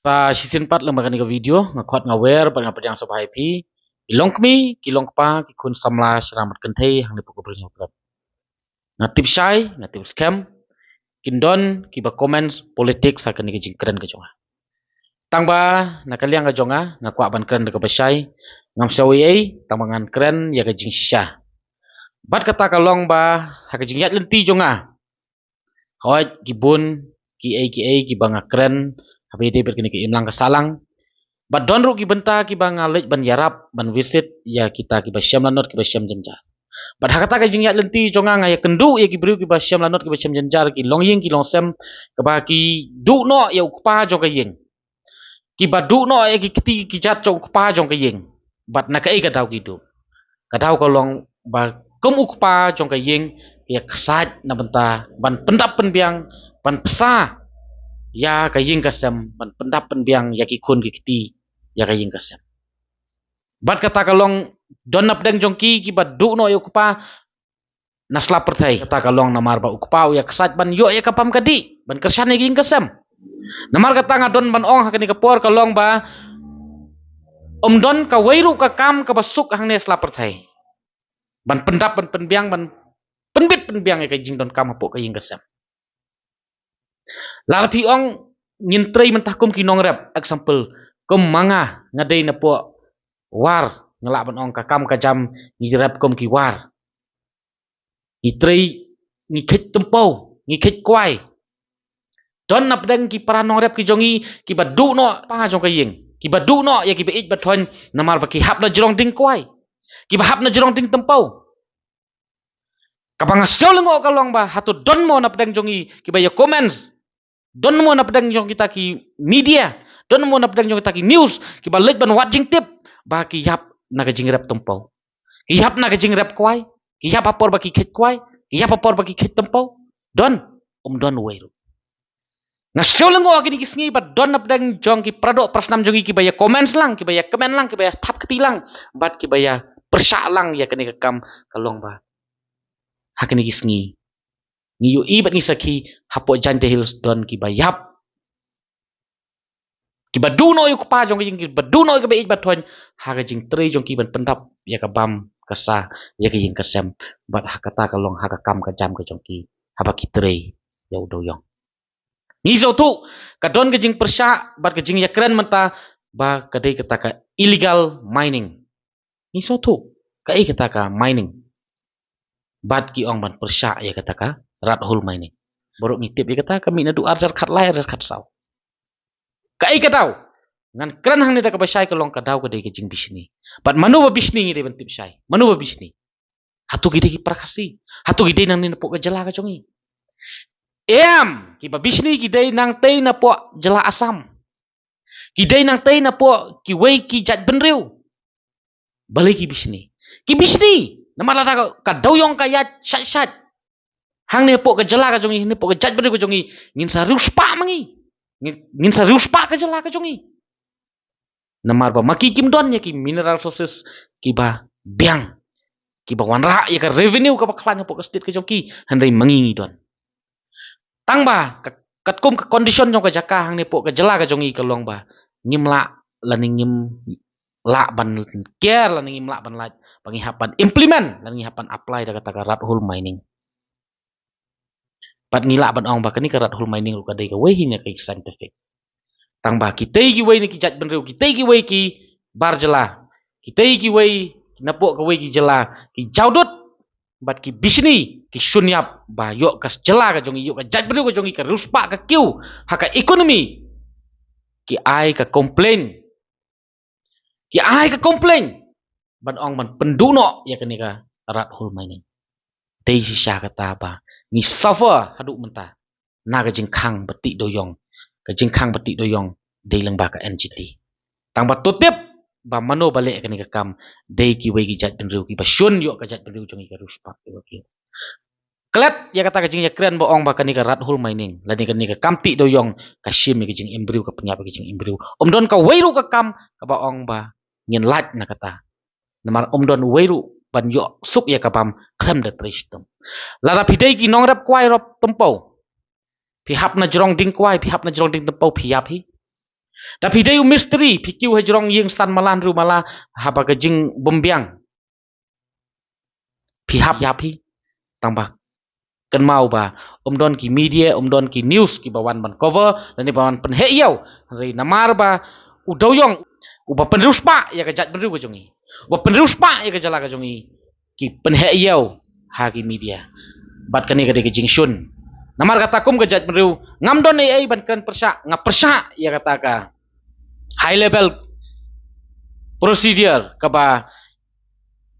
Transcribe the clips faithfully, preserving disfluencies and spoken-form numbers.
Sa shisien pat lem bad kane ka video, nga khot nga wer bad nga pdiang sngewbha ïa phi, ki longkmie, ki longkpa, ki khun samla, shynrang bad kynthei hangne hapoh ka Bri Hynñiewtrep. Nga tip shai, nga tip skhem, kin don kiba comments politics ha kane ka jingkren ka jong nga. Tang ba na ka liang ka jong nga, nga kwah ban kren da kaba shai, ngam sngew ei ei, tang ba ngan kren ïa ka jingshisha. Bad kata ka long ba ha ka jingïaid lynti jong nga, hooid, ki bun kiei kiei kiba nga kren haba ïadei bad kane ka imlang ka sahlang. Bad don ruh ki bynta kiba nga leit ban ïarap, ban visit ïa kita kiba shem lanot, kiba shem jynjar. Bad ha kata ka jingïaid lynti jong nga, nga ïakynduh ïa ki briew kiba shem lanot, kiba shem jynjar, ki longïing ki longsem, kaba ki duh noh ïa u kpa jong ka ïing, kiba duh noh ïa ki kti ki jait jong u kpa jong ka ïing. Bad na kaei ka daw ki duh? Ka daw ka long ba kum u kpa jong ka ïing, ki ïa ksaid na bynta ban pyndap pynbiang, ban pynsa ïa ka ïing ka sem, ban pyndap pynbiang ïa ki khun ki kti ïa ka ïing ka sem. Bad kata ka long, don napdeng jong ki kiba duh noh ïa u kpa na sla pyrthei. Kata ka long namar ba u kpa u ïa ksaid ban ïoh ïa ka bam ka dih, ban kyrshan ïa ka ïing ka sem. Namar kata nga don ban ong ha kane ka por ka long ba ym don kawei ruh ka kam kaba suk hangne sla pyrthei ban pyndap, ban pynbiang, ban pynbit pynbiang ïa ka jingdonkam hapoh ka ïing ka sem. Lada phi ong ngin trei mynta kum ki nongrep, example, kum ma nga, nga dei na poh War, nga lah ban ong ka kam ka jam ngi rep kum ki War. Ngi trei, ngi kheit tympew, ngi kheit kwai. Don napdeng ki para nongrep ki jong ngi kiba duh noh pa jong ka ïing, kiba duh noh ïa kiba ïeit ba thoiñ, namar ba ki hap na jrong ding kwai, kiba hap na jrong ding tympew. Kaba nga sngew lyngngoh ka long ba hato don mo napdeng jong ngi kiba ïa comments, don mo napdeng jong kita ki media, don mo napdeng jong kita ki news kiba leit ban wad jingtip ba ki ïap na ka jingrep tympew, ki ïap na ka jingrep kwai, ki ïap ha por ba ki kheit kwai, ki ïap ha por ba ki kheit tympew? Don? Ym don uwei ruh. Nga sngew lyngngoh ha kine ki sngi ba don napdeng jong ki paradoh parasnam jong ngi kiba ïa comments lang, kiba ïa comment lang, kiba ïa thap kti lang, bad kiba ïa pyrshah lang ïa kane ka kam ka long ba ha kine ki sngi ngi ïohi bad ngi sakhi hapoh Jaintia Hills don kiba ïap, kiba duh noh ïa u kpa jong ka ïing, kiba duh noh ïa kaba ïeit ba thoiñ ha ka jingtrei jong ki ban pyndap ïa ka bam ka sa, ïa ka ïing ka sem. Bad ha kata ka long ha ka kam ka jam ka jong ki haba ki trei ïa u dewïong. Ngi sngewthuh ka don ka jingpyrshah bad ka jingïakren mynta ba ka dei kata ka illegal mining. Ngi sngewthuh kaei kata ka mining. Bad ki ong ban pyrshah ïa kata ka rat hole mining. Baroh ngi tip ïa kata, ka mih naduh ar hajar khatlai, ar hajar khatsaw. Kaei ka daw? Ngan kren hangne da kaba shai ka long ka daw ka dei ka jingbishni. Bad mano ba bishni ngi dei ban tip shai? Mano ba bishni? Hato ki dei ki para Khasi? Hato ki dei nangne napoh ka jylla ka jong ngi? Em, kiba bishni ki dei nangtei napoh jylla Assam. Ki dei nangtei napoh kiwei ki jaitbynriew. Balei ki bishni? Ki bishni namar lada ka, ka dewïong ka ïaid shait shait hangne hapoh ka jylla ka jong ngi, hangne hapoh ka jaitbynriew ka jong ngi, ngin sa riewspah ma ngi. Ngin, ngin sa riewspah ka jylla ka jong ngi. Namar ba ma ki kim don ïa ki mineral resources kiba biang, kiba wanrah ïa ka revenue kaba khlaiñ hapoh ka state ka jong ki, hynrei ma ngi ngi don. Tang ba ka, katkum ka condition jong ka jaka hangne hapoh ka jylla ka jong ngi ka long ba ngim lah lane ngim lah ban ker lane ngim lah ban lait ba ngi hap ban implement lane ngi hap ban apply da kata ka rat hole mining. Bad ngi lah ban ong ba kane ka rat hole mining ruh ka dei kawei hi na ka scientific. Tang ba kitei kiwei na ki jaitbynriew, kitei kiwei ki bar jylla, kitei kiwei napoh kawei ki jylla ki jaw dud bad ki bishni, ki shun ïap ba ïoh ka jylla ka jong ngi, ïoh ka jaitbynriew ka jong ngi, ka riewspah ka kiew ha ka economy. Ki ai ka complain, ki ai ka complain ban ong ban pynduh noh ïa kane ka rat hole mining. Dei shisha kata ba ngi suffer haduh mynta na ka jingkhang ba tih dewïong. Ka jingkhang ba tih dewïong dei lyngba ka N G T. Tang ba to tip ba mano ba leh kane ka kam, dei kiwei ki jaitbynriew kiba shun ïoh ka jaitbynriew jong ngi, ka riewspah kiba kiew. Klet ïa kata ka jingïakren ba ong ba kane ka rat hole mining lane kane ka kam tih dewïong ka shim ïa ka jingim briew, ka pynïap ïa ka jingim briew. Ym don kawei ruh ka kam kaba ong ba ngin lait na kata. Namar ym don uwei ruh ban ïoh suk ïa ka bam khlem da trei shitom. Lada phi dei ki nongrep kwai rep tympew, phi hap na jrong ding kwai, phi hap na jrong ding tympew, phi ïap hi. Da phi dei u mistri, phi kiew ha jrong ïing san mala hynriew mala, haba ka jingbymbiang phi hap ïap hi. Tang ba kynmaw ba ym don ki media, ym don ki news kiba wan ban cover lane ba wan pynheh ïew. Hynrei namar ba u dewïong uba pynriewspah ïa ka jaitbynriew ka jong ngi, uba pynriewspah ïa ka jylla ka jong ngi, ki pynheh ïew ha ki media. Bad kane ka dei ka jingshun. Namar kata kum ka jaitbynriew ngam don ei ei ban kren pyrshah, nga pyrshah ïa kata ka high level procedure kaba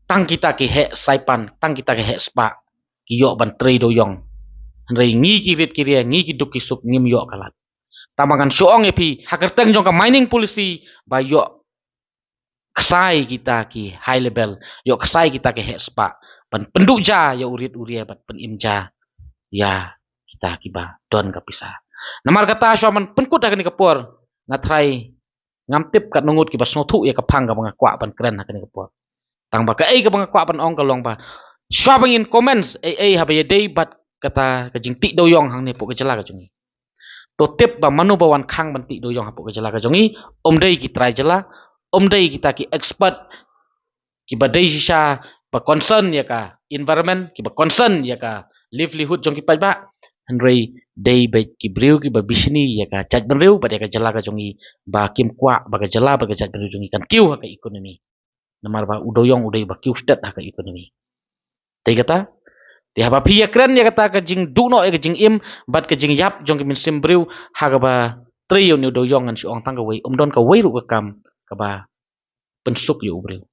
tang kita ki heh saipan, tang kita ki heh spah ki ïoh ban trei dewïong. Hynrei ngi ki rit ki ria, ngi ki duk ki suk ngim ïoh ka lad. Tang ba ngan shu ong ïa phi, ha kyrteng jong ka mining policy ba ïoh ksai kita ki high level, ïoh ksai kita ki heh spah ban pynduh ja ïa u rit u ria bad pynim ja ïa kita kiba don ka pisa. Namar kata shuwa ban pynkut ha kane ka por, nga tharai ngam tip katno ngut kiba sngewthuh ïa ka phang kaba nga kwah ban kren ha kane ka por. Tang ba kaei kaba nga kwah ban ong ka long ba shuwa ba ngin comments ei ei haba ïadei bad kata ka jingtih dewïong hangne hapoh ka jylla ka jong ngi. To tip ba mano ba wan khang ban tih dewïong hapoh ka jylla ka jong ngi, ym dei ki trai jylla, ym dei kita ki expert kiba dei shisha ba concern ïa ka environment, kiba concern ïa ka livelihood jong ki paidbah. Hynrei dei beit ki briew kiba bishni ïa ka jaitbynriew bad ïa ka jylla ka jong ngi, ba kim kwah ba ka jylla bad ka jaitbynriew jong ngi kan kiew ha ka economy. Namar ba u dewïong u dei ba kiew stet ha ka economy. Te kata, te haba phi ïakren ïa kata ka jingduh noh ïa ka jingim bad ka jingïap jong ka mynsiem briew ha kaba trei ïa une u dewïong, ngan shu ong tang kawei, ym don kawei ruh ka kam kaba pynsuk ïa u briew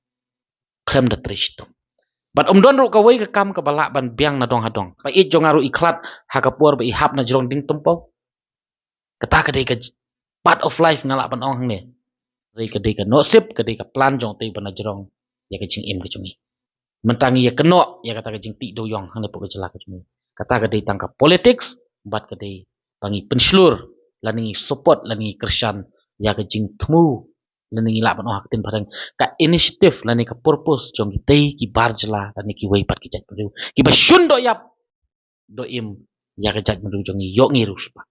khlem da trei shitom. Bad ym don ruh kawei ka kam kaba lah ban biang na dong ha dong. Ba ïeit jong nga ruh i khlad ha ka por ba i hap na jrong ding tympew. Kata ka dei ka part of life nga lah ban ong hangne. Hynrei ka dei ka nohsip, ka dei ka plan jong te ba na jrong ïa ka jingim ka jong ngi. Mynta ngi ïa kynnoh ïa kata ka jingtih dewïong hangne hapoh ka jylla ka jong ngi. Kata ka dei tang ka politics bad ka dei ba ngi pynshlur lane ngi support lane ngi kyrshan ïa ka jingthmu lane ngi lah ban ong ha ka ktien phareng ka initiative lane ka purpose jong kitei ki bar jylla lane kiwei pat ki jaitbynriew kiba shun doh ïap doh im ïa ka jaitbynriew jong ngi, ïoh ngi riewspah.